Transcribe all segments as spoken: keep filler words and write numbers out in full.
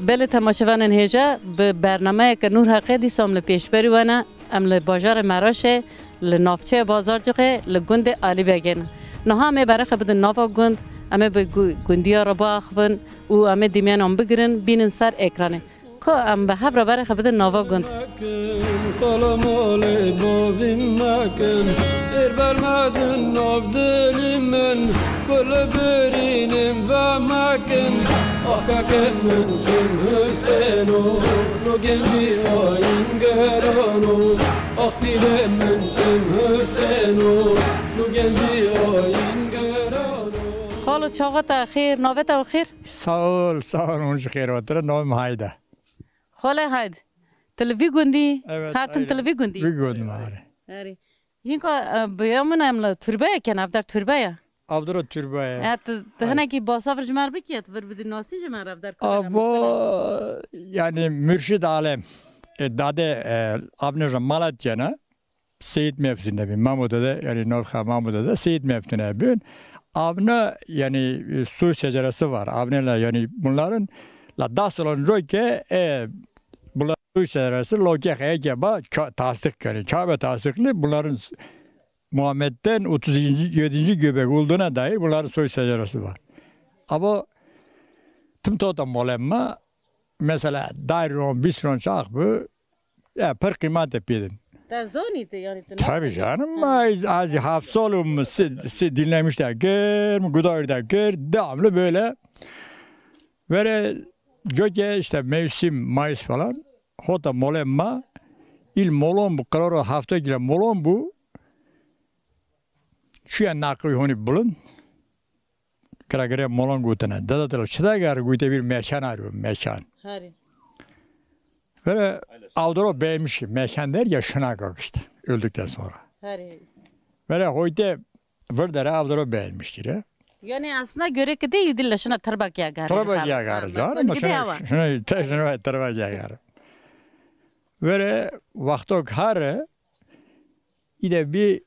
Belê temaşevanên hêja, bi bernameyeke Nûr Heqê dîsa em li pêşberî we ne. Em li bajarê Meraşê, li navçeya Bazarcixê, li gundê Alîbegê ne. Niha em ê berê xwe bidin nava gund, em ê bi gu-, gundiya re biaxivin û em ê dîmenan bigirin, bînin ser ekranê. Ku em bi hev re berê xwe bidin nava gund. Qala malê bavî mekin, êr bermedin nav dilî min, ku li birînim vemekin. Ah keke min tim Husêno, no gencî ayîn gerano. Ah pîrê min tim Husêno, no gencî ayîn gerano. Xalo, çaxa te xêr, navê te xêr? Sağ ol, sağ ol, hûn jî xêr hatin. Navê min Hayda. Xolê Hayd. Tu li vî gundî? Evet, Her tim tu li vî gundî? Vî gundî me, erê. Erê. Hînka, e, bi ya min em li türbeyê ken, ev der türbe ye. Ev der türbe ye. E, tu, tu hinekî basa vir ji me re bikî, tu vir bidî nasî ji me re ev der kule. Ava, yani mürşid alem. E, dade, e, abne Malatya ne. Seyit Meftune bin. Mamo dede, yani navxa Mamo dede, Seyit Meftune bin. Avna, yani, e, su şeceresi var. Avne la, yani bunların la das olan roke, e, bunlar su şeceresi, loke heyke ba, ça-, tasdik yani. Kabe tasdikli bunların s-, Muhammed'den otuz yedinci göbek olduğuna dair bunların soy şeceresi var. Ama tüm totem olemma, mesela, dayron, bisron çax bu, ya, pir qîmetê pêdin. Te zanî te, yani, te Tabii canım, az, az hafsolum si, si dinlemiş de gir, gudar de gir, devamlı böyle. Böyle, coke işte mevsim, Mayıs falan, hota molem ma, il molon bu, karara hafta gire molon bu, şu yan nakı honi bulun. Kira gire molon gotine. Dede dilo, çi de gar gote bir mekan arıyor, mekan. Herî. Böyle avdoro beğenmiş, mekan der ya şuna kalk işte, öldükten sonra. Herî. Böyle hoyte vır dere avdoro beğenmiştir ya. Yani aslında göre ki değil, dille şuna tırbakiya gar. Tırbakiya gar, canım, şuna, şuna, te şuna tırbakiya gar. Böyle vakto kare, ide bir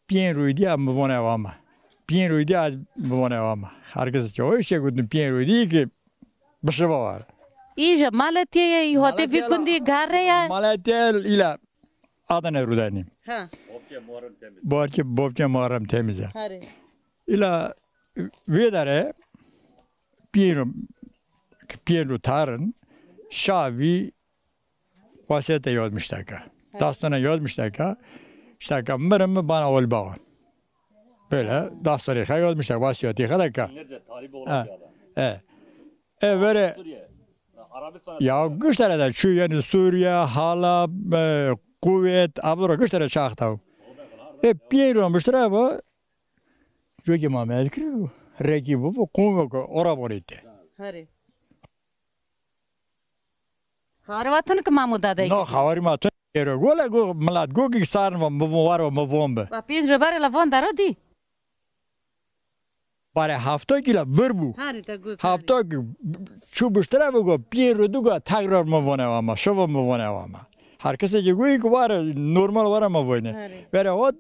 Piyên rûyî dî em bivone ava me. Piyên rûyî dî ez bivone ava me. Her kes ki o işe gotin piyên rûyî dî ki bişiva war. Î ji Maletiyê ye, î hatê vî kundî garre ye. Maletiyê îla Adana rûdanî. Ha. Bobke Muharrem Temiz. Bobke, Bobke Muharrem Temiz e. Herê. Îla vê dere piyên rû, piyên rû tarin, şavî, Vasiyete yazmıştaka. Evet. Dastana yazmıştaka. İşte ka mirim mi bana ol bawan. Böyle dastana yazmıştaka. Vasiyeti kadaka. Binlerce talibi olan bir adam. E. E, böyle Suriye. Arabistan. Ya güçlere de şu yani Suriye, Halab, e, Kuveyt, abdura güçlere çaktı. E, Piero müşteri bu. Çünkü Muhammed kiri bu. Reki bu, bu. Kongo ko, ora borite. Herê. Xawarê wa tune ki Mamo dade. No, xawarê ma tune. Êro gole go milat go ki sarn va mi von war va mi von bi. Va pênc roberê la von daro dî. Bare hafta ki la vir bû. Harî te got. Hafta ki çû biştire bi go pênc ro du go tekrar mi vone va ma, şova mi vone va ma. Her kesê ki goyî ki var normal var ama vone. Harî. Vere o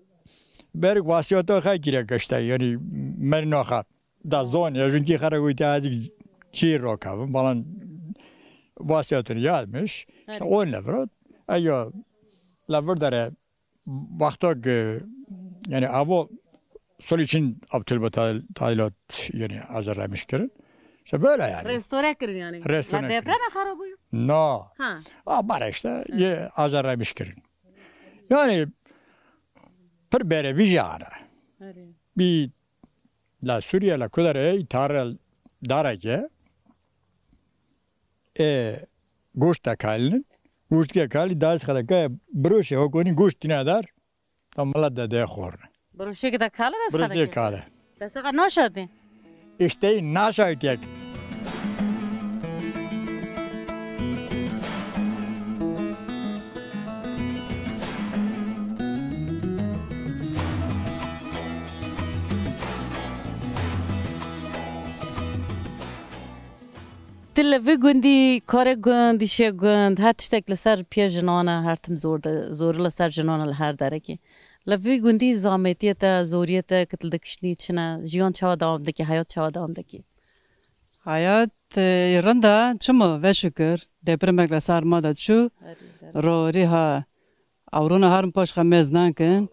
berik vasiyata xay kire kaşta yani mernoxa. Da zon ya jünkî xere goyî te ez çî rokavim falan vasiyatını yazmış. İşte on levra. Eyo levra dere vakto ki yani avo sol için Abdülbü tadilat yani azarlamış kirin. İşte böyle yani. Restore kirin yani. Restore La deprem xarabû? No. Ha. A bara işte ye azarlamış kirin. Yani pir bere vijara. Bir La Sûriye la kudere îtare dareke e goşt da kalinin. Goşt ke kali da ez xeleke broşe hokonî goşt tine dar. Tam mala de de xorne. Broşe ke da kale da Broşe kale. Bes ka naşa de. İşte naşa tek. Ti li vî gundî karê gund, îşê gund, her tiştek li ser piyê jinan e, her tim zor de, zor li ser jinan e li her derekê. Li vî gundî zamêtiyê te, zoriyê te, ki tu dikişnî çi ne? Jiyan çawa dewam dike, heyat çawa dewam dike? Hayat, e, rind e, çima? Veşikir, depremek li ser ma de çû, Herî, herî. Roriha, ewrona her paş xwe mêz nakin.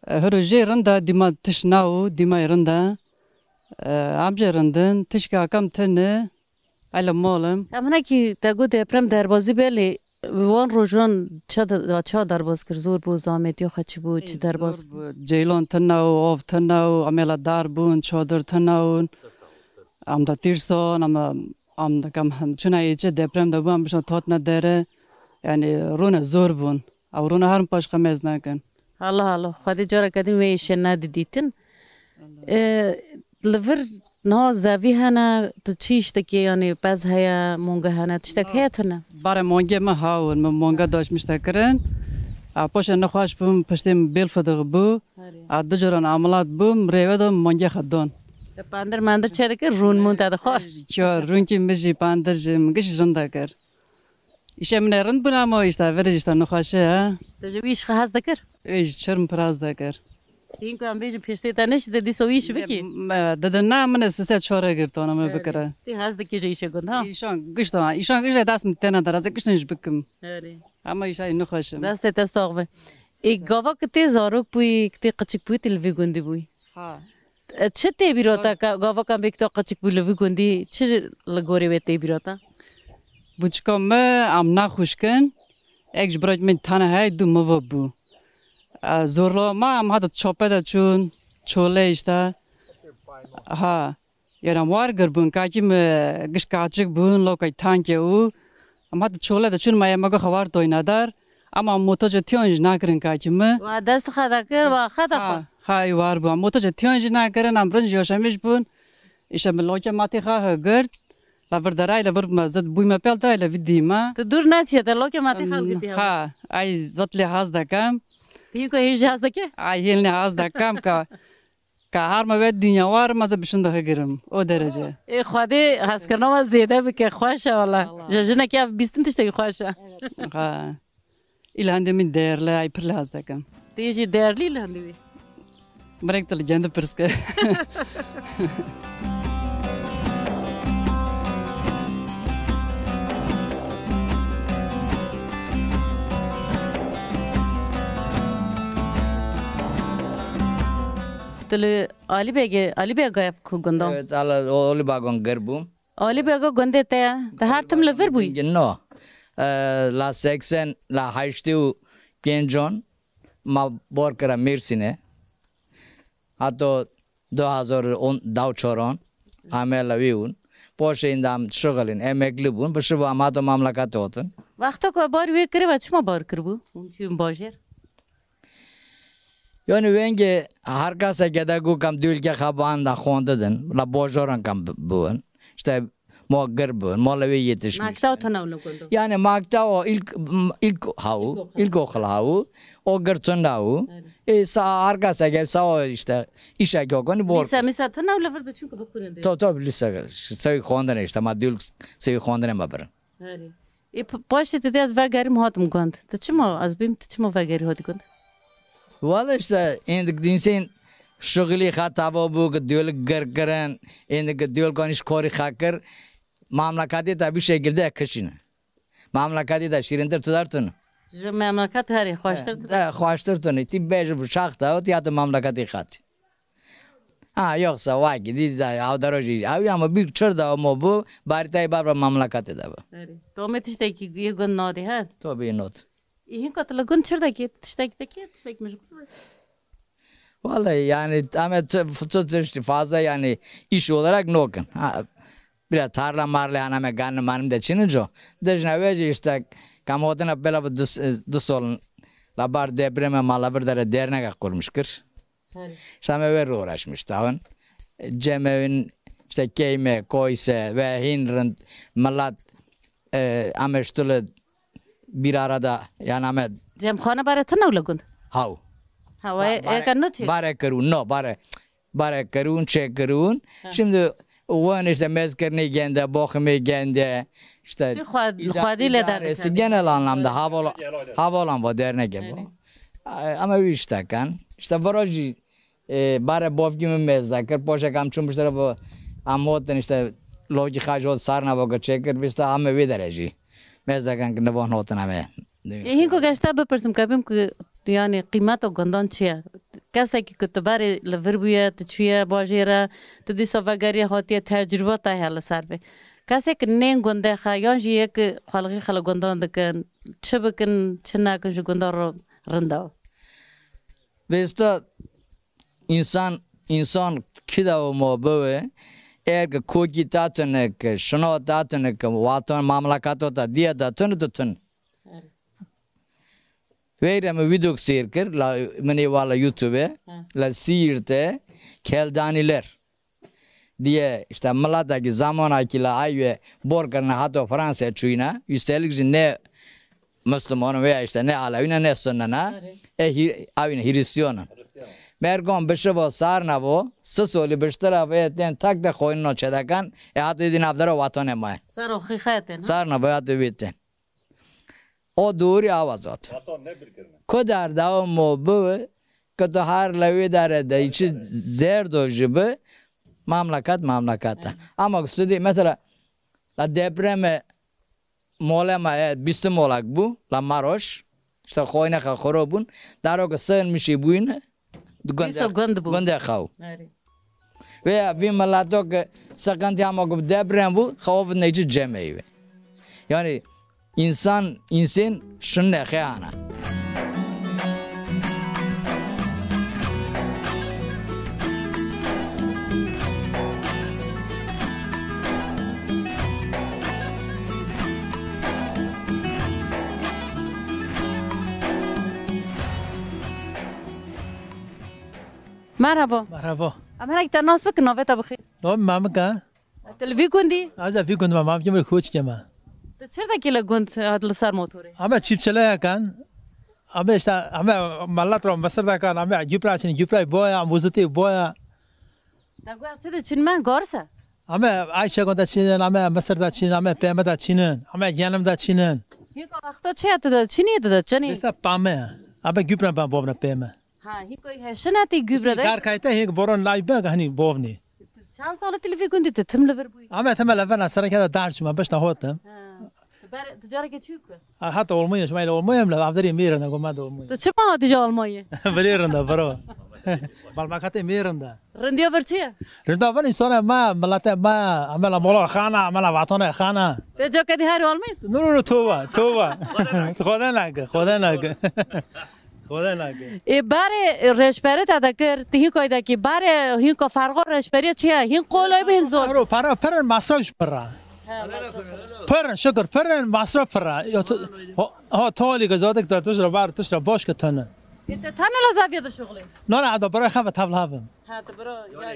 E, hiro jê rind e, dîma tişt na û dîma rind e. E, em jê rind in, tişka kam tune, Ela malim. Em hinekî te got deprem derbazî belê, wan rojan ça de-, ça derbaz kir, zor bû, zamêtiya xwe çi bû, çi derbaz bû? Ceylan tune û av tune û em ê la dar bûn, çadir tune û em da tîrsan, em, em da kam hem çuna yê çi deprem de bû, em bişna tatne dere. Yani rûne zor bûn. Ew rûne her paş xwe mêz nakin. Allah Allah, Xwedê careke din wê îşê nedidîtin. E, li vir niha zevî hene, tu çi îş dikî, yanî pez heye, monge hene, tiştek heye tune? Barê mongê min hawin, min monge daşmiş te kirin. A, paşê nexweş bûm, piştê min bêl fidiq bû. Herê. A, du caran emilat bûm, rêve de mongê xwe don. Te pandir mendir çê dikir, rûn mûn te dixwar? Kar, rûnkî min jî pandir jî, min giş rind dikir. Îşe min ê rind bûn ama îşte, vir îşte nexweşi he. Tu ji wî îşxê hez dikir? Ê ji çir min pir hez dikir. Hîn ku em bêjin pêştê te neşî, te dîsa wî îşî bikî? Me, didin na min ê sise çare girtana me bikire. Tê hez dikî ji îşê gund ha? Îşan gişta, îşan gişta dest min têne der, ez giştin ji bikim. Erê. Ama îşayî nexweşim. Destê te sax be. Ê gava ki tê zarok bûyî, ki tê qiçik bûyî, tê li vî gundî bûyî? Ha. E, çi tê bîra te ka, gava ka bêk to qeçik bû li vî gundî, çi li gorê wê tê bîra te? Buçika me em naxuşkin, ek ji birayt min tane hey du miva bû. E, zorla ma em hata çape de çûn, çole işte. Ha. Yara war gir bûn, kakî me giş kaçik bûn, lokay tanke û. Em hata çole de çûn, ma yemega xewar toyna dar. Ama motoca tiyan jî nakirin kakî me. Wa dest xwe dekir, wa xwe de xwe. Ha, ha, ê war bû. Moto jî tiyan jî nakirin, em rind jî yaşamîş bûn. Îşte min lokê matê xwe girt. La vir deray, la vir me zid bûy me pel tay, la vî dî me. Tu dûr neçiye, te lokê matê xwe girtî ha. Ha, ay zot lê haz dekem. Hîn ku hîn jî haz deke? Ay hîn lê haz dekem ka, ka her me ve dinya war, me zid bişin de girim. O derece. Ê Xwedê hezkirina me zêde bike, xweş e wala. Ji jinekê ev bîstin tiştekî xweş e. Ha. Î li hindê min değerli, ay pir lê hez dekim. Tê jî değerli li hindê wî. Mirek tu li kendi pirs ke. Tu li Alî Begê, Alî Bega ev ku gunda? Evet, ala, o, Alî Bagon gir bû. Alî Bega gundê te ye? Te her tim li vir bûyî? No. E, la seksen, la heştê û pêncan ma bor kira Mêrsînê. Hato du hazar û on, da û çaran ame la wî bûn. Poşê îndam şixilin, emeklî bûn, bi şiva em hato mamlekatê otin. Wexta ku bar wê kiriba, çima bar kiribû? Hûn çûn bajêr? Yani wengê her keseke de got kam dûlke xeban da xwendidin, la bojoran kam bi-, bûn. İşte ma gir bûn, ma li wê yetişmiş. Makta tuna û li gund. Yani makta o ilk, ilk hawu, ilkokul hawu, o gir tuna û. Evet. E, sa her keseke sa o işte işe yok, onu bor. Lise, misa tuna û li vir de çünkü bu kurun de. To, to, lise, sevi xwendine işte, ma dûl sevi xwendine ma birin. Herî. Ê, p-, paşê tu dê ez vegerîm hatim gund. Tu çima, ez bêm tu çima vegerî hatî gund? Wala işte, êndik dînsên şixilî xwe tava bû, ki diyolîk gir kirin, êndik diyolkan îş korî xwe kir, mamlekatê te bi şekilde kişîne. Mamlekatê te şîrintir tu der tun. Ji memleket herî xweştir tu. De, xweştir tun. Tî bêjî bi şax te, tî hati mamlekatê xwe tî. Ha, yoksa wekî dî de, ew dero jî, ew ya me bîk çir de, mo bû, barîtayê bar be memleketê de be. Erê. Tomê tiştekî yê gund nadê, he? Tobî not. Ê, hinka tu li gund çir dekê, tiştekî dekê, tiştekî mijbûr be. Vallahi yani, em ê tu, tu tiştî fazla yani iş olarak nokin. Ha, biraz tarla marla yani em ê ganim manim de çinin co. Dijne wê jî işte, kam hodina bela bi du, du sol la bar depreme ma la vir dere derneke kurmuş kir. Herî. İşte me wê uğraşmış tavın. Cemevin işte keyme, koyse ve hin rind milat, e, ameştulu bir arada yani ame. Cemxane bare tune û li gund? Haw. Ha, we Ba-, bare, êka no çê? Bare kirûn, no, bare, bare kirûn, çê kirûn. Ha. Şimdi Wan işte mezkirinê gende, boximê gende, işte Xwedî lê dar genel anlamda havalan, havalan va derneke bu. Ama wî işte kan. İşte vara jî e, bare bovkî min mêz dekir. Poşek em çûn piştre bo em hotin işte logî xaj hot sarna bo çêkir bîsta ame wê derê jî. Mêz dekan ki nivan hotin ame. Ê, hîn ku geşta bipirsim, kebim ku, yani, qîmeta gundan çi ye? Kesekî ku tu berê li vir bûye, tu çûye bajêre, tu dîsa vegeriye hatiye tecrûba te heye li ser vê. Kesê ki nên gundê xe, yan jî yek xwelixî xe li gundan dikin, çi bikin, çi nekin ji gundan ro-, rinda. Vêsta însan, însan kida û ma biwe, eger ki kokî ta tune ki, şino ta tune ki, watan mamlakato ta diye ta tune tu tun. Veyre min vîdok seyr kir, la, min ê wala YouTube, la Siirtê, Keldanîler. Diye işte miletekî zamanakî la ay wê bor kirine hato Fransa çûyîne. Üstelik jî ne Müslüman veya işte ne Alevî ne, ne Sunni ne. E, hî-, ew ne Hristiyan in. Mergon bişivo sarna bo, si solî biştira vê tên tak de xoyno çedekan, e, hato yedî navdera watane maye. Sar o xîxetên, ha? Sarna bo hato vê tên. O dûrî awa zat. Ku derdewam o bi, ku tu her lewê dere de çi zerdo jî bi, mamleket mamleket e. Ama ku sidî mesela la depreme mole ma e bîst molak bû, la Maroş, işte xoyne xa xoro bûn, daro ku sığın mişî bûyne, Dîsa gund bû. Gundê xew. Erê. Veya vî mileto ki seqentiya ma ku deprem bû, xew neyçi cemeyî ve. Yani insan, insan şun nexeyana. Merhaba. Merhaba. Em hinek te nas bikin, navê te bixîr. Navê Mamik e. Te li vî gundî? Ez ê vî gund me, Mamik, min koçke me. Te çir dekî li gund, e, li ser motorê? Ame çîpçeleyekan. Ame işte, ame millet ra mesir dekan, ame gübre çin, gübre boya, muziti boya. Te guh çi de çin me, garse? Ame ayçe gund de çinin, ame mesir de çinin, ame peme de çinin, ame yenim de çinin. Hîka wexto çi ye tu de, çinî tu de, çinî? İşte pame. Ame gübre ben bobne peme. Ha, hîn koy heşine tê gübre de. Dar kayte hîn boron lay be hani bovni. Çend sal tê li vî gundî tu tim li vir bûyî? Ame tim li vir ne, sereke de dar çûme, beşta hotim. Ha. Tu ber-, tu careke çû ku? Ha, hata olmayı, şuma ile olmayı mı? Avderi mirin, ne goma da olmayı. Tu çima hatî ji Almanyê? Bilirim da, bro. Balmakate mirin da. Rindiya vir çi ye? Rindiya vir insana ma, milete ma, amela mola xana, amela vatane xana. Te ca kedî her Almanyê? No, no, no, tova, tova. Xoda nake, xoda nake. Xwedê nake. Ê, barê reşberê te dekir, tu hîn koy dekî, barê hîn ko ferqo reşberê çi ye? Hîn qolay bi hîn zor. Para, para, pir in, masraf jî pir e. Pir in, şikir, pir in, masraf pir e. Ya tu, ha, ha, talî ke zadik te tişt re bar, tişt re baş ke tene. Ê, te tane la zaviye de şuxulê? No, no, da bira xeve tavla havim. Ha, tu bira, ya.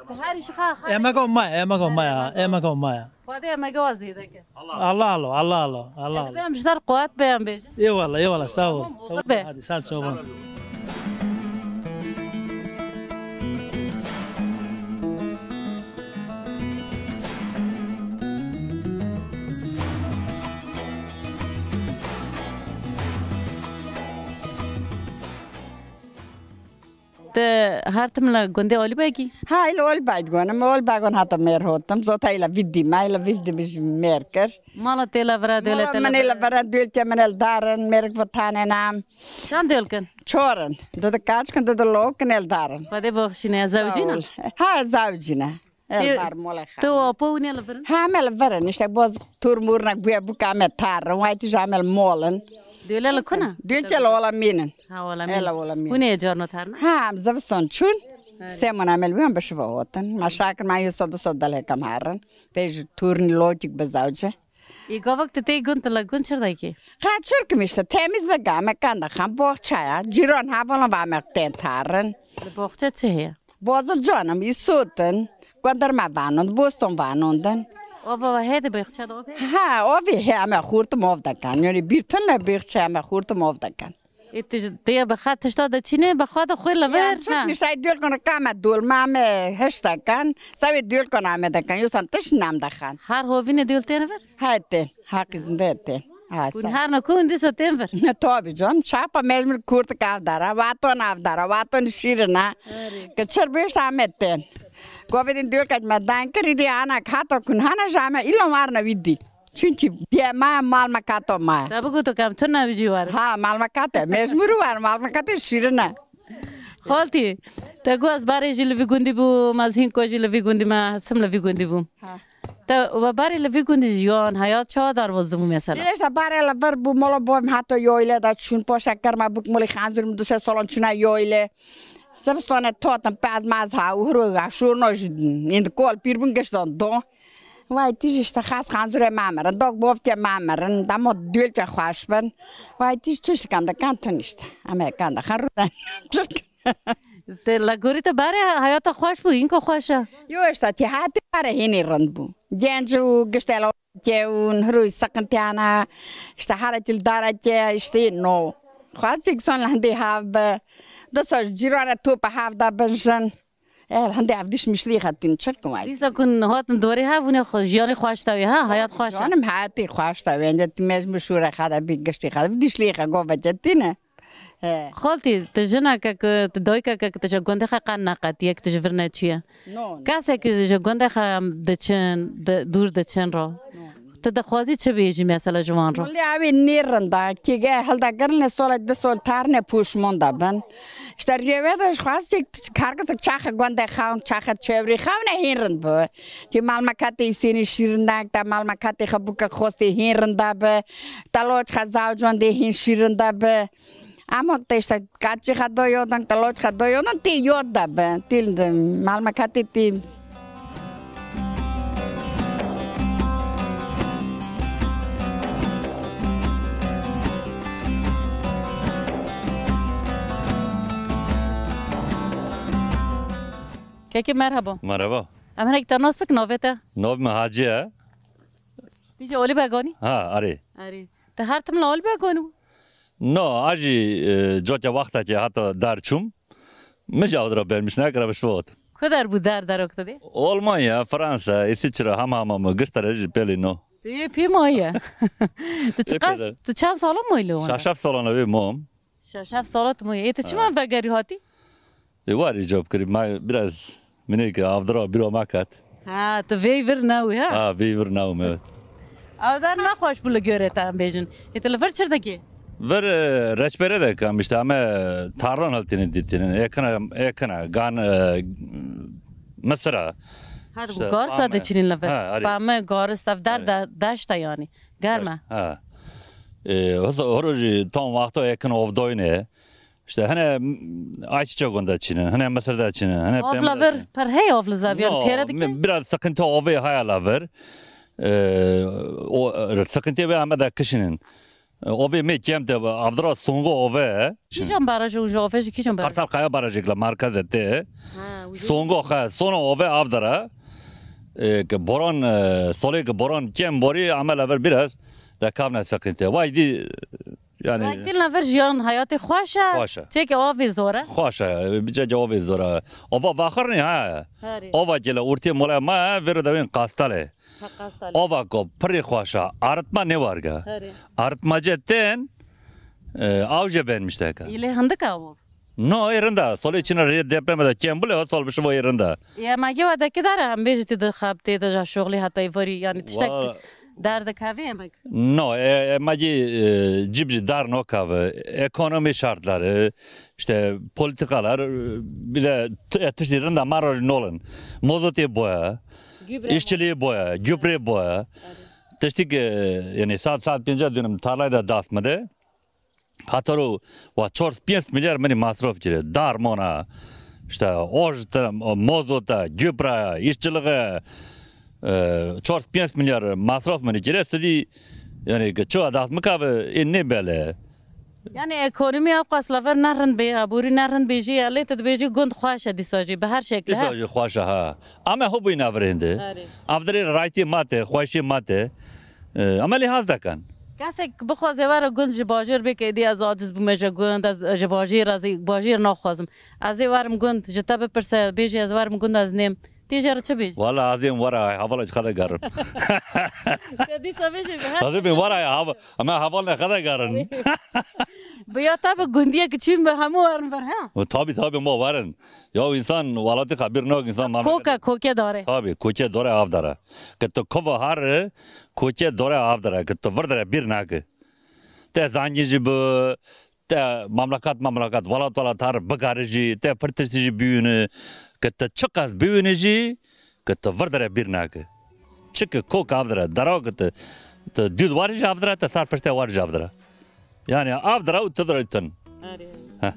Te her iş xa, xa. Ê, me go ma, ê, me go ma ya, ê, me go ma ya. Xwedê me go zêde ke. Allah Allah, Allah Allah, Allah Allah. Em ji dar quwet be em bêjin. Eyvallah, eyvallah, sağ ol. Tamam, olur be. Hadi, sağ ol, sağ ol. Te her tim li gundê Alîbegî? Ha, li Alîbeg gonim. Alîbegon hata mêr hotim. Zota îla vîdî me, îla vîdî min jî mêr kir. Mala tê la vira dewlete. Mala min la vira dewlete min el darin, mêrik vitanenam. Çend dewlkin? Çorin. Dudu kaçkin, dudu lokin el darin. Xwedê baxşîne, zewcîna? Sağ ol. Ha, zewcîne. El bar mole xane. Tu apo ne li virin? Ha, me li virin. İşte boz tur murnak buya bu kame tar. Waytî jî amel molin. Döle li kuna? Döle ola mînin. Ha, ola mînin. Ela ola mînin. Hûn ê carno tarna? Ha, em zivistan çûn. Semon amel buyan bi şiva hotin. Ma şakir ma yo sed sed dalhekam harin. Pej turni lotik bi zawce. Ê gavak tu tê gund, tu li gund çir dekî? Qa çirkim işte, temiz de game kan de xam bohçaya. Cîran havalan va me tên tarin. Li bohçe çi heye? Bozil canım, îsotin. Gondirma vanond, boston vanondin. Ova hê di bohçe de ova? Ha, ovi he, ame xurtim ov dekan. Yani bir tane bohçe ame xurtim ov dekan. Ê, tu ji, tu yê bi xwe tişta de çînê, bi xwe de xwê li vir. Yan, çi nîştayî dûl kon, qame dûl, ma me hişte kan, sewê dûl kon ame de kan, yosan tişt nam de xan. Her hovînê dûl tên vir? He, tên. Haqî zinde tên. Ha, Kun sa. Her ne kun dîsa tên vir? Ne, tabi can, çapa mecbur kurt kavdara, vaton avdara, vaton şîrina. Ki çir bêş ame tên. Govedin dûl kaç me dan kir, îdî ana hata kun hana jame, îlon var ne wî dî. Çunkî diye ma mal me kato ma. Te bigoto kam tu navî jî war. Ha, mal me kate. Mecbûr war, mal me kate şîrin e. Xaltî, te got ez barê jî li vî gundî bûm, ez hînko jî li vî gundî me, hesim li vî gundî bûm. Ha. Te we barê li vî gundî jiyan, heyat çawa darvoz dibû mesela? Lê işte barê li vir bû, mala bavim heta yoyle de çûn, paşa kerma bûk, malê xanzûr min du sê salan çûna yoyle. Zivistane totin pez mez ha, û hiro ga şûrno jî, înd kol pîr bûn giştan don. Vay tîj işte xas xanzûrê me mirin, dok bovke me mirin, demo dûlke xweş bin. Vay tîj tişt kam de kan tun işte. Em ê kan de xan rûden. Te la gorî te barê hayata xweş bû, înko xweş e. Yo işte tî hayatê barê hênî rind bû. Genc û giştê la ke û hiro seqintiyana, işte hara til dara ke, işte no. Xwazî son li hindê hav bi. Disa cîrana topa hav da bin jin. E, hindê ev diş mişlî xetin çirkin vay. Dîsa kun hatin dorê ha, vûne xwe, jiyanê xweş dawî ha, hayat xweş e. Canım hayatê xweş dawî, ende tu mecbur şûre xada bî, giştî xada bî, dişlî xe gova cetîne. He. Xaltî, tu jineke ku, tu dayikeke ku tu ji gundê xe qet neqetiye ku tu ji vir neçûye. No, no. Kesek ji gundê xe diçin, di, dûr diçin re. No. Tu dixwazî çi bêjî mesela ji wan re? Wele ew ê nêrind e, kêge hilda girine sola du sol tarine pûşmon de bin. İşte rêve de ji xwazî karkisik çaxe gonde xewn, çaxe çevrî xewne hîn rind bi. Ki malmekatê îsênî şîrin de, te malmekatê xwe bûke xostê hîn rind de bi. Te loç xe zawcon dê hîn şîrin de bi. Ama te işte kaçî xe do yodin, te loç xe do yodin, tê yod de bi. Tîl de malmekatê tî. Kekê merhaba. Merhaba. Em hinek te nas bik navê te? Nav me Hacî ye. Tî ji Olî Beganî? Ha, arê. Arê. Te her tim li Olî Beganî bû? No, a jî, e, coke wextekê heta dar çûm. Min jî ew dira bermiş nekira bi şivot. Ku der bû der derok tu dê? Olmanya, Fransa, Îsviçre, hema hema min gişt re jî pêlî no. Tu yê pî maye. Tu çiqas, tu çend sala maye li wan? Şeş heft salana wê mom. Şeş heft sala tu maye. Ê tu çima vegerî hatî? Ê warî cevap kirî. Ma biraz minê ki avdira bîra me ket. Ha, tu vê vir newî ha? Ha, vê vir newî, evet. Ew der nexweş bû li gorê te em bêjin. Ê tu li vir çi dikî? Vir, e, reçbere de kam işte, em, e, tarlan hiltînin dîtînin. Ekina, ekina, gan, e, misira. Her işte, gar sa pame. Diçînin li vir. Ha, arê. Pame, gar, stev der de, deşte yani. Germe. Ha. E, horo jî tam wexto ekin ovdoyne. İşte hene, m, ayçiçek onda çînin, hene mısır da çînin, hene pembe da çînin. Avla vir, per hey avla zaviyan, no, têre dike? Biraz sıkıntı ove haya la vir. E, o, e, sıkıntı ve ama da kişinin. E, ove me kem de, avdira songo ove. Kîjan barajı uca ove ji kîjan barajı? Kartal Kaya barajı la merkez ete. Ha, uca. Songo ha, sona ove avdira. E, ki boran, e, sole ki boran kem bori ama la vir biraz da kavna sıkıntı. Vay di, yani. Wekî li vir jiyan hayatê xweş e. Xweş e. Çêkê avê zor e. Xweş e. Biceke avê zor e. Ava vaxirnî ha. Herê. Ava ke li ortê mola ma e, vêro dewên qastal e. Ha, qastal e. Ava ko pirê xweş e. Arıtma ne warge. Herê. Arıtmacı ten, e, av je benmişteke. Îlê hindik av. No, ê rinda. Solê çina rê depreme de kem bule, sol bişivo ê rinda. Ya ma ge wa dekidare em bêjî tu di xabtê de ja şoxlê heta êvarî, yani tiştek. Wa- Derdikevê yemek? No, e, e, ma jî, e, cîb jî dar nokeve. Ekonomi şartları, işte politikalar, e, bir de t-, e, tiştî rinda ma roj nolin. Mozotê boya, gübre, işçiliği boya, gübre boya. Evet. Tiştî ki, yani saat, saat pênce dönüm tarlayda dast mı de. Hataro wa çar pênc milyar minî masraf kire. Darmona, işte, ojta, mozota, gübraya, işçiliğe, e, çar pênc milyar masraf minî kire. Sidî, yani, ki çuwa dast mikave, e, ne bele. Yani, ekonomi ev qas lever ne rind bê, aborî ne rind bê jî, lê tu dibêjî gund xweş e dîsa jî, bi her şekli, dîsa he? Jî xweş e, ha. Ama hubî navirênde. Erê. Avdirê raytê mate, xweşê mate. E, ama lê haz dekan. Kesek bixwaze were gund ji bajêr bê, ke êdî ez aciz bûme ji gund, ez ji bajêr, ez ê bajêr naxwazim. Ez ê werim gund, ji te bipirse, bêjî ez werim gund, ez nêm. Tê jê re çi bêjî? Wala ez êm were, hevala ji xwe de gerim. Te dîsa bêjî, bi her Ez ê bê were, heva-, em heval ne xwe de gerin. Bi ya te bi gundiyek çîn bi hemû werin vir, ha? Tabî, tabî, ma werin. Ya însan welatê xwe bîr nak, însan memleket Koke, koke dare. Tabî, koke dore av dere. Ke tu kova here, koke dore av dere. Ke tu vir dere bîr nake. Te zengî jî bi, te memleket, memleket, welat, welat her bigere jî, te pir tiştî jî biyûne. Ke tu çiqas biyûne jî, ke tu vir dere bîr nake. Çike kok av dere, dera ke tu, tu dû di warê jî av dere, te ser piştê warê jî av dere. Yani av dere û tu dere tun. Erê. Heh.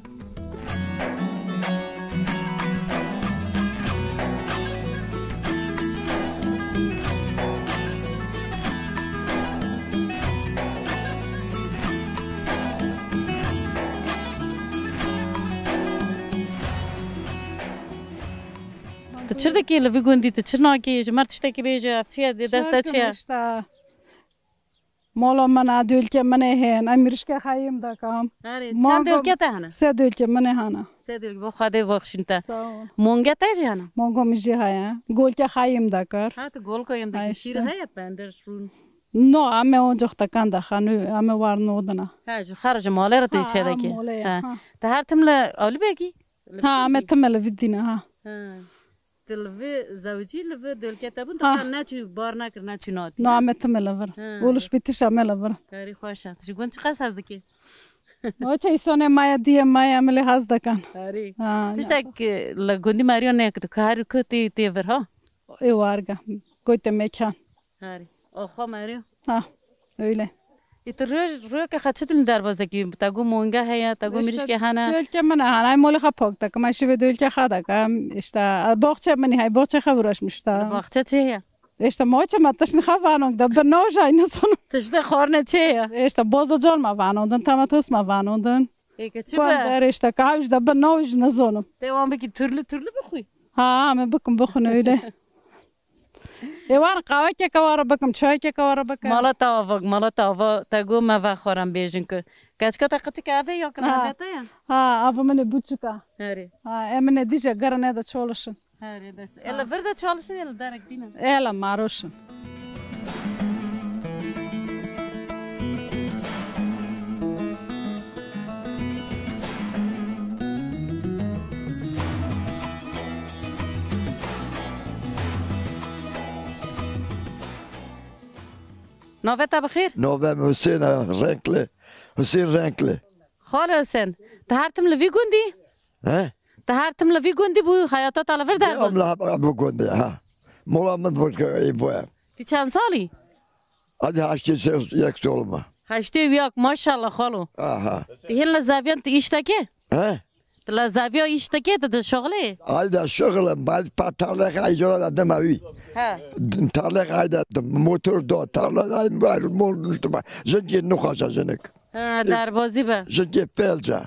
Tu çi dikî li vî gundî, tu çi nakî, ji me tiştekî bêje, ev çi ye, dê dest te çi ye? Şarkı işte. Mola min a, dölke min ê hên, em mirişke xeyim dakam. Erê, çend dölke te hene? Se dölke min ê hene. Se dölke, bo Xwedê bexşîn te. Sağ ol. Monge te jî hene? Mongo min jî heye. Golke xeyim dakar. Ha, tu golko yem Ay dakî, şîr işte. Heye, pendir, rûn. No, em ê oncox tekan de xanû, em ê war nodina. Ha, ji xer ji malê re tu Ha, çê em dekî. Molê ye, Ha. Ha. Te her tim li Alibekî? Ha, em ê tim li vî dîne, ha. Ha. Tu li vî zewicî, li vî dölke te bûn, Ha. Te neçî bar nekir, neçî nadî. No, em ê tim li vir. Ha. Û li şpîtiş em ê li vir. Karî xweş e. Tu ji gund çiqas hez dikî? Oçe îsonê maya diye maya em lê hez dekan. Karî. Ha, Tiştek, e, li gundî meriyo nekir, ku her ku tê, tê vir, ha? Ê warga. Goyte mekan. Harî. Oxo meriyo. Ha, öyle. Î tu roj, roke xwe çi dilin derbazekî? Te got monge heye, te got mirîşke hene. Dölke min hene, ay molê xwe pak dekim, ay şivê dölke xwe dekim. İşte, boxçe min hay, boxçe xwe uğraşmış da. Boxçe çi heye? İşte moçe ma tiştê xwe vanong da, bi nojay nizonim. Tiştê xwarine çi heye? İşte bozo col ma vanondin, tamatos ma vanondin. Ê ke çi Kuan be? Der işte, kahve işte bi noj nizonim. Te wan bikî türlü türlü bixwî. Ha, me bikim bixwin öyle. Ê wan qawekeke wara bikim, çayekeke wara bikim. Mala te ava, mala te ava, te got me vexwaran bêjin ku. Keçika te qiçike eve ya ki Ha. Nabete ya? Ha, ava min ê buçika. Herê. Ha, e min ê dije gerine de çalışın. Herê dest. Ê li vir de çalışın, ê li derek dînin. Ê li maroşin. Navê te bi xêr? Navê min Husên e, Renkli. Husên Renkli. Xalo Husên, tu her tim li vî gundî? He? Tu her tim li vî gundî bû, heyata te li vir derbas? Em li hep bi gundî, ha. Mola min bû ki ê bûye. Tu çend salî? Hadi heştê yek sol me. Heştê û yek, maşallah xalo. Aha. Tu hîn li zeviyan tu îş deke? He? Tu li zeviya îş dike, tu dişuxulî? Ayda şuxulim, ben pa tarlaya icra da dema wî. He. Tarlaya ayda motor do, tarlaya ay var, mol düştü bak. Jinkê nixweşa jinik. He, derbazî be. Jinkê felca.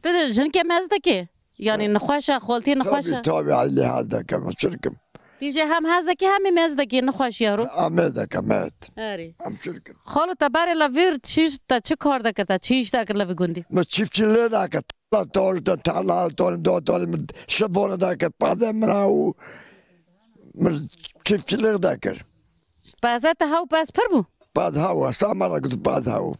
Tu de jinkê mez dike? Yani nixweşa, xoltê nixweşa? Tabii, tabii, ay lê hal dike, çirkim. Tîje hem hez dike, hem mez dike, nixweşiya ro. Amê dike, evet. Erê. Em çirkim. Xalo te berê li vir çi, te çi kar dikir, te çi îş dikir li vî gundî? Me çiftçiliği dikir. Tarla tojda, tarla altoni, dotoni, min şibona da kir, pazê min ha û min çiftçilik da kir. Pazê te ha û pez pir bû? Paz ha û, Samara got paz ha û.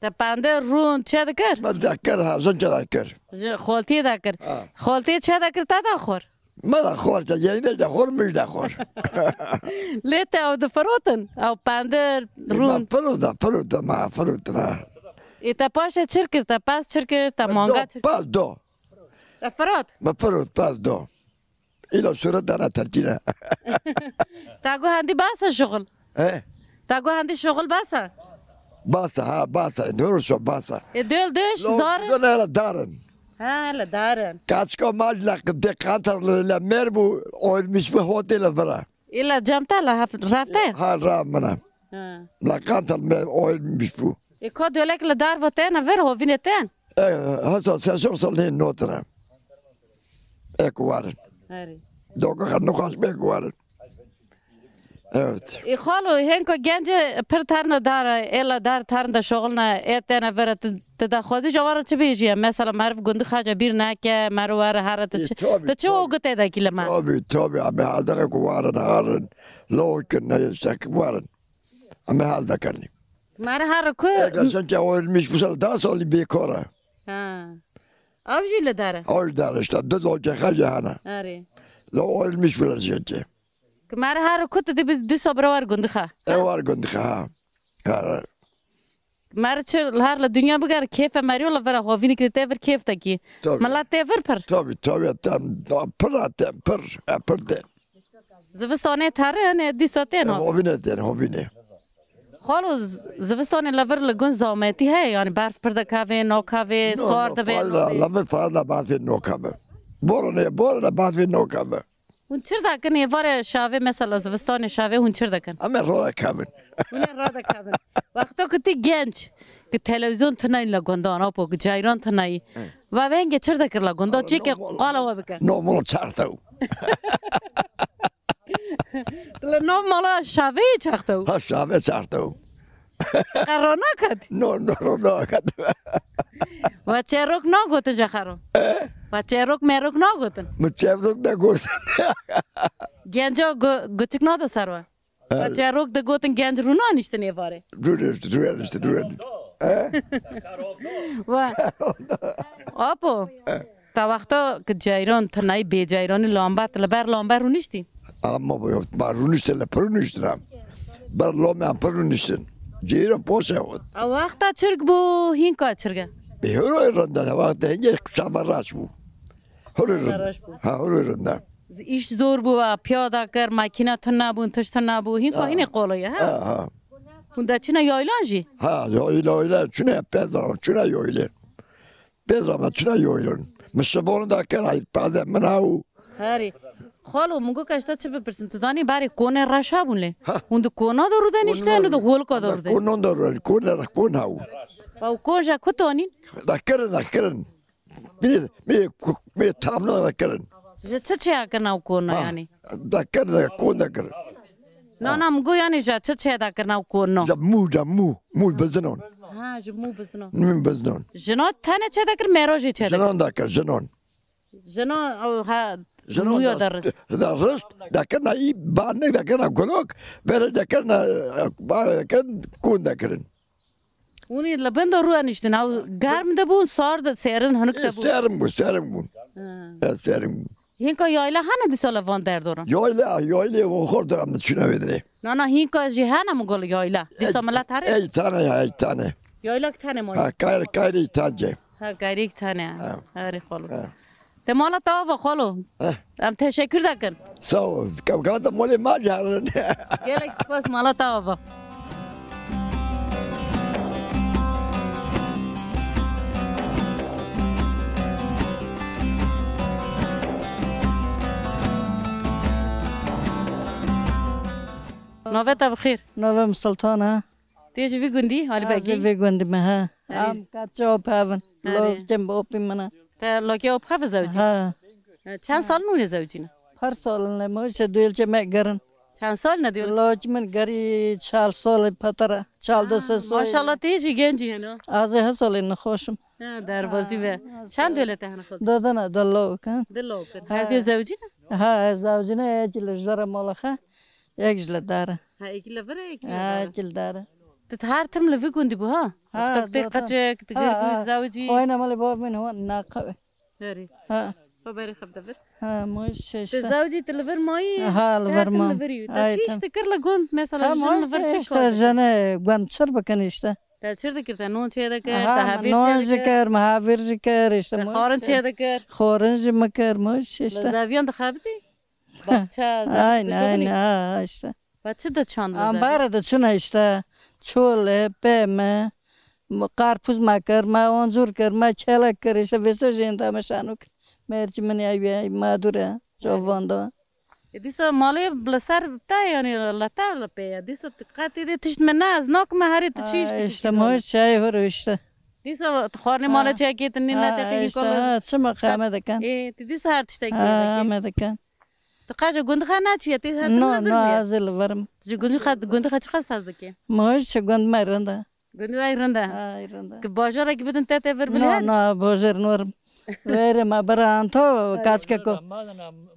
Te pende rûn çê dikir? Me da kir ha, zin çê da kir. Ji xoltiyê da kir. Ha. Xoltiyê çê da kir, te da xor? Me da xor, te yeyne da xor, mij da xor. Lê te ew difirotin, ew pendir, rûn. Ma firotin, firotin, ma firotin, ha. Ê te paşê çir kir, te pez çir kir, te manga çir kir? Pez do. Te firot? Me firot, pez do. Îla şuret dana terkîne. Te got hendî bas e şuxul? He? Te got hendî şuxul bas e? Bas e, ha, bas e. Doğru şu bas e. E, döl döş, zar. Döl hele darin. Ha, hele darin. Kaçka maç la de kantar le mer bu oyulmuş bir hotel vira. Îla cem te la hef-, rafte? Ha, ra mina. Ha. La kantar me oyulmuş bu. E, ko dölek li dar vo tena ver hovine ten? E, hasa se şoq sal ne notra. Ek warin. Herê. Doka xan nixweş be ek warin. Evet. Ê xalo, hênka gencê pir terne dara, êla dar tern de şoxilne, ê têne vere, tu, tu daxwazî ji wan re çi bêjî ye? Mesela meriv gundî xace bîr neke, meriv were here, tu Ê, çi, tabii, tu çi tabii. Ogutê dekî li me? Tabii, tabii, em ê hez dike ku warin, harin, lawkin, ne, şek, warin. Em ê hez dikin. Meriv here ku Ê, geçen ki ayrılmış bu sene daha sonra bêkar e. Ha. Ev jî li der e? Ew li der e işte, du lawkê xace hene. Erê. La ayrılmış bu sene ki. Ki meriv here ku tu dibî dîsa bira wer gundî xe. E wer gundî xe, ha. Her. Meriv çi her li dinya bigere kêfe meriyo li vira xwe vînî ki tê vir kêf dekî. Tabii. Milet tê vir pir. Tabii, tabii, tem, pir e tem, pir, e, pir tem. Zivistanê terin e, dîsa tên E, ha. Hovîne tên, hovîne. Xalo z-, zivistanê li vir li gund zametî heye, yani berf pir dikeve, nakeve, No, sar no, dibe, fazla, nabê. Li vir fazla berfê nakeve. Borane, borane berfê nakeve. Hûn çir dikin êvarê şavê, mesela zivistanê şavê hûn çir dikin? Em ê radikevin. Hûn ê radikevin. Wexto ku tu genc, ku televîzyon tunayî la gundan, apo, ku cayran tunayî. He. Va vengê çir dikir la gundan, Ara çêke no, qala we bike. No, no, çaxtew. Li nav mala şavê çaxtew. Ha, şavê çaxtew. Qerra naket. No, no, no, naket. Ve çerok nagotin ji xero. Eh? Ve çerok merok nagotin. Mi çerok nagotin. Genca gu-, guçik nade ser we. Ve çerok digotin genc rûna niştin êvarê. Rûniştin, rûniştin, rûniştin. Eh? Ve. Apo. Eh. Ta wexta ki ceyran, tinayî bê ceyranî lamber, li ber lamber rûniştî? Ama bu yok, ma rûniştin, li pir rûniştin ha. Ber lame em pir rûniştin. Ceyran poşe xwet. A wexta çirk bû, hînka çirk e? Bê hûrê rinde, wexta hingê çava raş bû. Hûrê Çava rinde. raş bû. Ha, hûrê rinde. Z-, îş zor bû, a, piyada kir, makîna tune bûn, tişt tune bû. Hînka Ha. hînê qolo ye, ha? Ha, ha. Hûn de çine yaylan jî? Ha, yayla, yayla, çine pezran, çine yayla. Pêza me çira yoylon. Min şibon da kir, ay pade min haw. Herî. Xalo, min got, ka ji te çi bipirsim? Tu zanî berê konê reşa bûn lê. Ha. Hûn di kona de rûde nişte, hûn di holika de rûde? Konon de rûde, konê re kon haw. Ew kon ji ku tonîn? Da kirin, da kirin. Bî, bî, bî tavna da kirin. Ji çi çêya kirina ew kona Ha. yanî? Da kirin, da kon da kirin. Na, na, min got, yanî ji çi çê da kirina ew kona? Ji mû, ji mû, mû bizinon. Ha, ji mû bizinon. Mû bizinon. Jina tenê çê da kir, mêro jî çê da kir? Jinan da kir, jinan. Jina, ew, ha, Jinan mûya da, da rist. Da rist, da kirina î, banik da kirina gulok, vere da kirina, ba, da kirin, kon da kirin. Hûn ê li bin de rû eniştin, ew germ de bûn, sar de serin hinik de Ê, bûn. Serin bû, serin bûn. Ha. Ê, serin bû. Hinka yayla hene dîsa li van derdoran? Yayla, yayla û xor de em diçûne vê dirê. Na, na, hinka jî hene min got yayla. Dîsa Ey, milet here? Ey tane ya, ey tane. Yayla ki tane maye? Ha, kayr, kayr ey tane. Ha, kayr ey tane. Ha. Herî xolo. Ha. Te mala te ava xolo. Eh. Em teşekkür dekin. Sağ ol. Kevkata molê ma carin. Gelek spas, mala te ava. Navê te bi xêr. Navê min Sultan e. Tê ji vî gundî, Alî Ez Begî? Ji vî gundî me, he. Erê. Em kaçe op hevin. Erê. Lokim bi opî min e. Te lokê op xefe zewicî? He. E, çend sal nûne zewicîne? Her sal ne, mo işte duyulce me gerin. Çend sal ne diyor? Lok min gerî çal sol patara, çal Ha, de ses sol. Maşallah, tê jî gencî heno. Ez ê he solê nexweşim. Ha, derbazî be. Ha, Çend sol. Wele te hene xwe? Dodana, dolo kan. Dilo kir. Ha. Her diyor zewicîne? Ha, zewicîne, yek li jara mala xe, yek ji li dare. Ha, êkî li vir e, êkî li Ha, dare. Êkî li dare. Tu her tim li vî gundî bû, ha? Ha, Wextek tê zaten. Qecek, tu Ha, gir bû ha. zewicî. Oyna malê bab min hon naqe. Herî. Ha. Xwe berê xev de vir. Ha, moj Te şeşte. zewicî tu li vir mayî? Ha, li Te vir her tim mam. li vir yû. Te Ay, çi tam. iş dikir li gund? Mesela Ha, jin moj li vir çi işte kar dikir? jene gund çir bikin işte. Te çir dikir? Te non çê dikir, Ha, te hevîr non çê jî dikir. kir, me hevîr jî kir işte. Te moj xwarin işte. çê dikir. Xwarin jî mi kir, moj Li işte. zeviyan dixebitî? Baxça, Aynen, zevî aynen, ha, işte. Ve çi de çand Ambara de çuna işte. Çole, peme, karpuz me kir, me oncur kir, me kelek kir, işte vêso jên de me şanû kir. Mercî min ew ye, madure, çovan da. E, dîsa malê li ser te, yani li te li pê ye. Dîsa tu qetê de tişt me ne, ez nakim me herê tu çi iş Ha, dikî işte çi moj çay horo işte. Dîsa tu xwarinê Ha. malê çekê tu nî Ha, ne te işte, kol. ha, çima qame dikin. E, tu dîsa her tiştekî Ha, dikî. me dikin. Tu qe ji gund xwe neçûye, tê her tim No, li vir no, bûye. Ez ê li vir im. Tu ji gund xwe, gund xwe çiqas hez dikî? Ma ji gund me rind e. Gund we rind e. Ay, rind e. Tu bajarekî bidin te tê vir No, bilhêr? No, bajar nor im. Wêrê me bira anto, kaçke ku,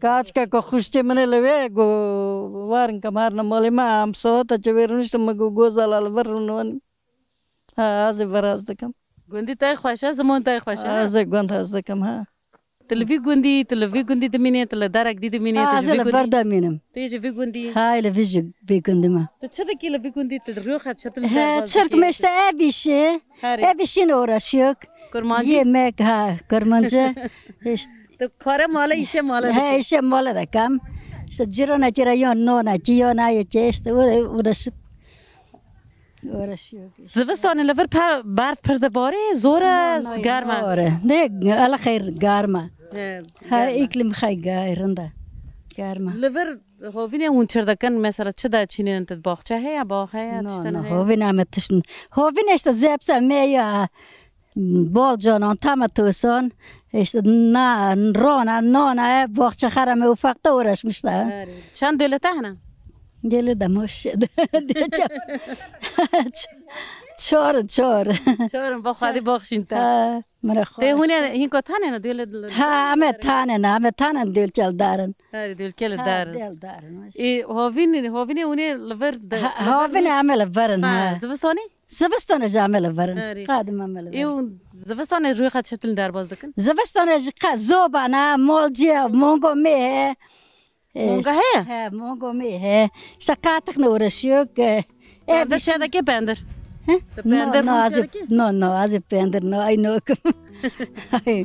kaçke ku xuştê min ê li wê, gu, warin ke marna malê me, em saeta çi wê rûniştim, min gu, gozala li vir rûnin. Ha, ez ê vir hez dikim. Gundî te xweş e, ziman te xweş e, ha? Ez ê gund hez dikim, ha. Tu li vî gundî, tu li vî gundî dimînî, tu li derek dî dimînî, tu Ha, ji ez vî ê li gundî? Vir de mînim. Tu yê ji vî gundî? Ha, li vî ji vî gundî me. Tu çi dikî li vî gundî, tu rûyê xwe çi tu li He, derbas çirk dikî? Me işte ev işi, Her. Ev işin uğraşıyor. Kurmancı? Yemek, ha, kurmancı. İşte. Tu kare male, işe male He, dikî? İşe male de kam. İşte cirana kira yon nona, ki yon ayı ki işte uğra-, uğraşıp Uğraşıyor. Zivistanê li vir per, berf pir dibarê, zor e, No, no, germ e? Zor e. Ne, ala xeyr, germ e. He, Ha, germ e. İklim xey ga-, rind e. Germ e. Li vir hovînê hûn çir dikin, mesela çi de çînin, tu baxçe heye, bax heye, No, tiştin no, heye? Hovîn em tiştin. Hovîn işte zepse me ya. Bol canan, tam tosan, işte na, rona, nana, e, boxçe xereme ufakta uğraşmışlar. Erê. Çend dêle te hene? Dêle de maş-, çar, çar. Çar in, bo Xwedê baxşîn te. Ha, min re Tê xweş. Hûn ê hînka tanê ne dêle? Ha, em ê tanê ne, em ê tanê dêlkel darin. Erê, dêlkel Ha, darin. Dêl darin, maş. Ê, hovîn, hovînê hûn ê li vir de, Ha, li vir hovînê em ê li vir in, Ha, ha. Zivistanê? Zivistanê jî em ê li vir in. Erê. Qadim em ê li vir in. Ê, û zivistanê rûyê xwe çi tu li derbas dikin? Zivistanê jî qe zoba ne, molciye, mongo mê heye. Monga heye? He, mongo mê heye. İşte qatıqla uğraşıyor. E, Pendir bir şey- çedeke pendir. He? Te No, pendir no, hûn azı, çedeke? No, no, azı pendir, no, ay no. Ay.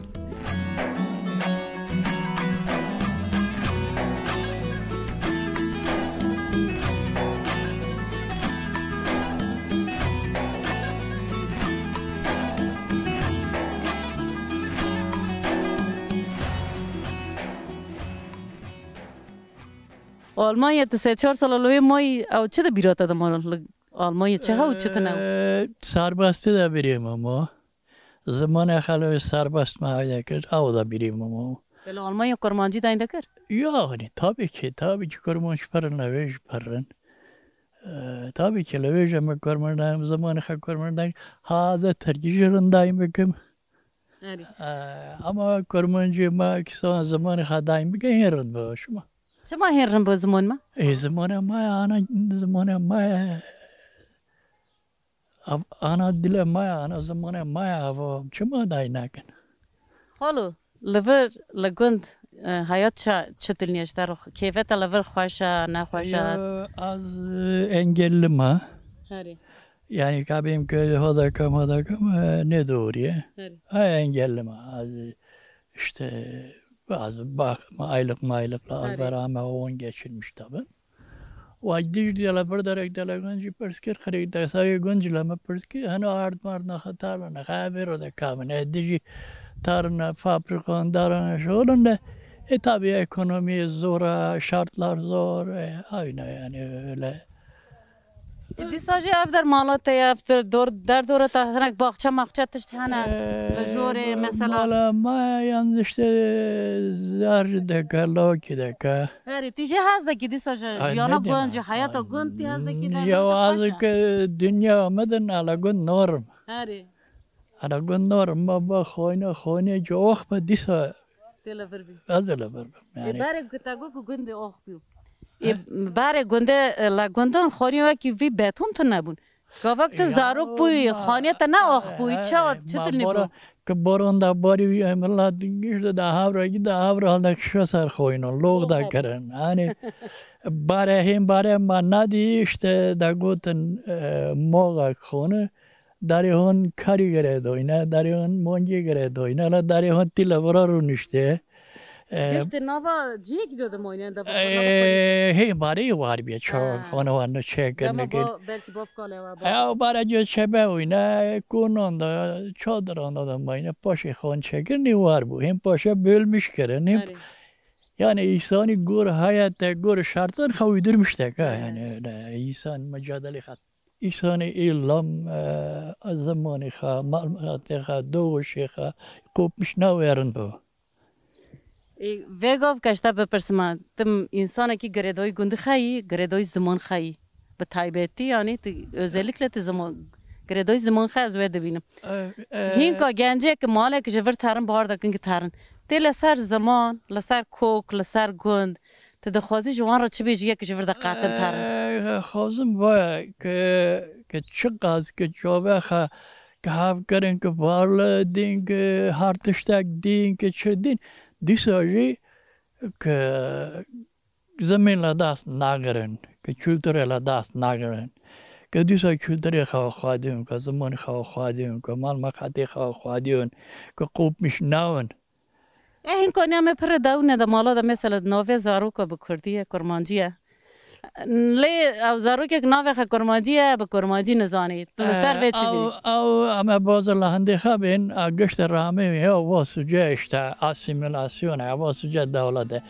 Almanya, tu sê çar sala li wê mayî, ew çi di bîra te de ma li Almanya çi hew çi tune? Ee, serbestî de birî me ma. Zimanê xwe li wê serbest me heye kir, ew de birî me ma. Li Almanya kurmancî dayn dikir? Yani, tabii ki, tabii ki kurmanc pir in, li wê jî pir in. Ee, tabii ki, li wê jî me kurmanc dayn, zimanê xwe kurmanc dayn. Ha, de tirkî jî rind dayn bikim. Erê. Ee, ama kurmancî me, kîsan zimanê xwe dayn bike, hên rind bi şima. Çima hên rind bi ziman me? Ê, zimanê me ye, ana, zimanê me ye. Av-, ana dilê me ye, ana zimanê me ye, ava çima dayn nekin? Xalo, li vir, li gund, e, heyat ça-, çi dilniye ji te re? Kêfê te li vir xweş e, nexweş e? Ya, ez, e, engelli me. Herê. Yani, ka bêm ke hoda kam, hoda kam, e, ne doğru ye. Herê. Ha, engelli me. Ez, işte, bazı bak, aylık maylıkla Herê. Az beraber on geçirmiş tabii. Wa dij diye la bir derek dele gunci pirs kir, xirî de sayı gunci la me pirs kir, heno ard mard na xatar la ne, xaber o de kamine, dijî tarına, fabrikan, darına, şoğlun de, e, tabii ekonomi zor, e, şartlar zor, e, aynı yani öyle. E, dîsa jî ev der mala te ye, ev der dor, der dora te hinek baxçe maxçe tişt hene? Li jorê, e, mesela? Mala me yan işte zar deke, lawkî deke. Herî, tî jê hez dekî dîsa ji Ay, jiyana ne gund, ji deme? Heyata gund tî hez dekî, Ya derdim tu xweş e? Azike dünya me de nala gund norm. Herî. Ana gund norm, ma ba xoyne, xoyne ki oh be dîsa Tê li vir bî. Ez de li vir bim, Ê, yani. Berê ku te got ku gundê ox bû. Ê, He? Berê gundê, e, la gundan xanî wekî vî beton tune bûn. Gavak tu Ya, zarok bûyî, ma, xanî te ne ox bûyî, he, çawa, he, çi ma tu nî bora, bû? Ki boron da barî wî, em la giş de da havra, gi da havra halda kişe ser xoyno, log da Oha. Kirin. Yani, bare, hên bare ma nadî, işte, da gotin, e, moga xoni, Darê hon karî gere doyne, darê hon mongê gere doyne, la darê hon tî levara rûnişte. E, Giştê nava ciyekî de dimoyne, de e, hê barê war bîye, çawa Ha. Xana wan çekir Dema nekir. Ba, belkî bav kale wa ba. E, o bara cê çebe oyne, konan da, çadiran da da mayne, paşê xan çekir ne war bu. Hem paşa bölmüş kirin, hem Erê. Yani insanî gor hayate, gor şartan xew uydurmuştek ha, Evet. Yani öyle insan mücadele xat. Îsanê îlam, e, zimanê xwe, malbatê xwe, doğuşê xwe kopmiş nawerin bo. Ê, vê gavke ji te bipirsim, tu însanekî girêdayî gundî xeyî, girêdayî ziman xeyî? Bi taybetî, yanî tu, özellikle tu ziman, girêdayî ziman xeyî, ez wê dibînim. E, e, Hînka gencê ki malek ji vir terin, bahar dikin ki terin. Tê li ser ziman, li ser kok, li ser gund, tu dixwazî ji wan re çi bêjî, yek ji vir de qatin terin? E, xwazim vaya ki, ki çiqas ki çavexa ki hev kirin, ki varlı din, ki her tiştek din, ki çi din, dîsa jî ki zimên li dest nagirin, ki kulturê li dest nagirin, ki dîsa kulturê xwe xwedin, ki zimanê xwe xwedin, ki malmeqetê xwe xwedin, ki qopmîş nabin. E, hin koniya me pir dewne de mala de mesela navê zaroka bi kurdî ye, kurmancî ye. Lê ew zarokek navê xwe kurmancî ye, bi kurmancî nizanî. Tu li ser vê çi bînî? Ew, ew em ê baza li hindê xwe bên, a giştî ramê ya va suce işte, asîmîlasyon e, va suce dewlet e.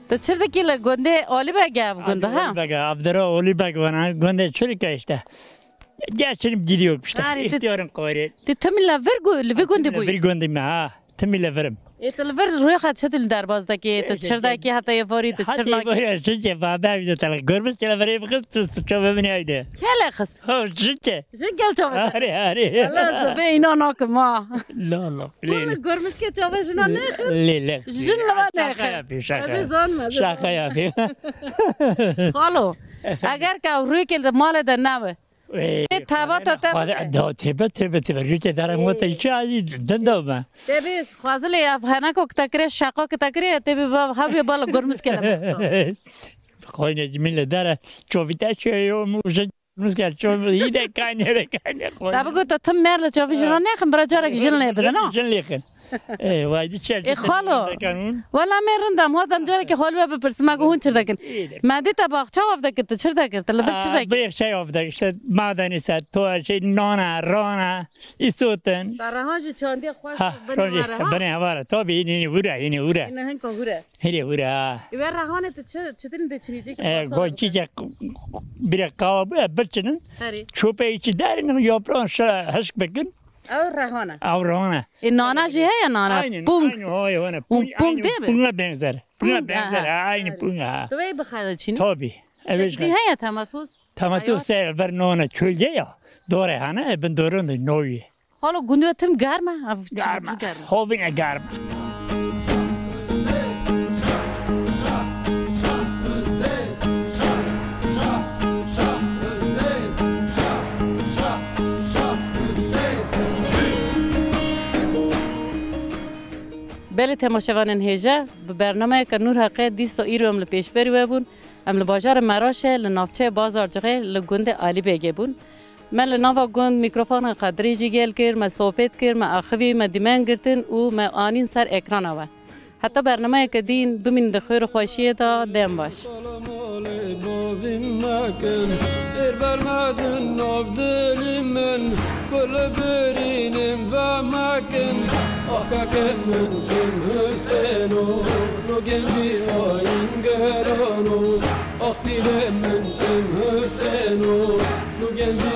Tu çi dikî li gundê Alî Beg e ev gund, ha? Alî Beg e, ev dere Alî Beg vana, gundê çi dike işte. Geçinip gidiyor işte. Arî, tu, ihtiyarın koyri. Tu timî li vir gu-, li vî gundî bûyî? Li vir gundî me, ha. Timî li virim. Ê, tu li vir rûyê xwe çi tu li derbas dekî? Tu çi dekî heta êvarî, tu çi nakî? Heta êvarî çi ke, va be evde tele. Görmüş ke li virê bixist, tu, tu çavê min evde. Kê lê xist? Ha, çi ke? Jin gel çavê te. Arî, arî. Allah, ez vê îna nakim ha. La, la. Wala görmüske çavê jina nêxin. Lê, lê. Jin li va nêxin. Şaka yapayım, şaka. Ez ê zanim, ez ê zanim. Şaka yapayım. Xalo, efendim? Eger ke ew rûyekê li malê de nebe, ê, tê tevata te xwazê, bike. Da, têbe, têbe, têbe. Rûyekê dere, ê, wata çi azî dinda me. Têbe, xwazilê ev heneko ki te kirê, şeqo ki te kirê, têbe ba, hevê bala görmüske le bixisa. Xoyne cimîle dere, çovîte çi yo, mu jin Mizgel ço yine kaynere kayne koy. Tabi ku tu tim mer li çavî jina nexin, bira carek jin lê bidin, ha? Jin lêxin. Ê, vay di çer. Ê, xalo. Wela me rindam, hadem careke xalwe bipirsim, me got hûn çir dekin. Me dî te baxça waf dekir, tu çir dekir, tu li vir çir dekir. Bêx şey waf dekir, işte madenî ser, to şey nana, rana, îsotin. Te rehan ji çandiye xweş. Ha, binê hevara. Binê hevara, tabi yine, yine vura, yine vura. Yine hinka vura. Hêrê wira. Ê, we rehane tu çi, çitin de çinî cik? E, goçî ke bire qava bire birçinin. Herî. Çöpe içi derin, yaprağın şöyle hişk bekin. Ew rehane. Ew rehane. E, nana jî heye nana. Aynen, pung. Aynen, oy, oy, pung, pung değil mi? Punga benzer. Punga benzer, aha. Aynı pung, ha. Tu wê bixele çinî? Tabii. Evet. Şeklî heye tematos? Tematos ser ver nana çölge ya. Dore hane, e, bin dorun de novi. Xalo, gundê we tim germ e? Ev çi germ e. Germ e. Hovîne germ e. Belê temaşevanên hêja, bi bernameyeke Nûr Heqê dîsa îro em li pêşberî we bûn. Em li bajarê Meraşê, li navçeyê Bazarcixê, li gundê Alî Bêgê bûn. Me li nava gund mîkrofona xwe dirêjî gel kir, me sohbet kir, me axivî, me dîmen girtin û me anîn ser ekrana we. Heta bernameyeke dîn, bimînin di xêr û xweşiyê de, dem baş. Êr bermedin nav dilî min, ku li birînim vemekin. Ah kekên min tim Husêno, no gencî ayîn gerano. Ah pîrê min tim Husêno, no gencî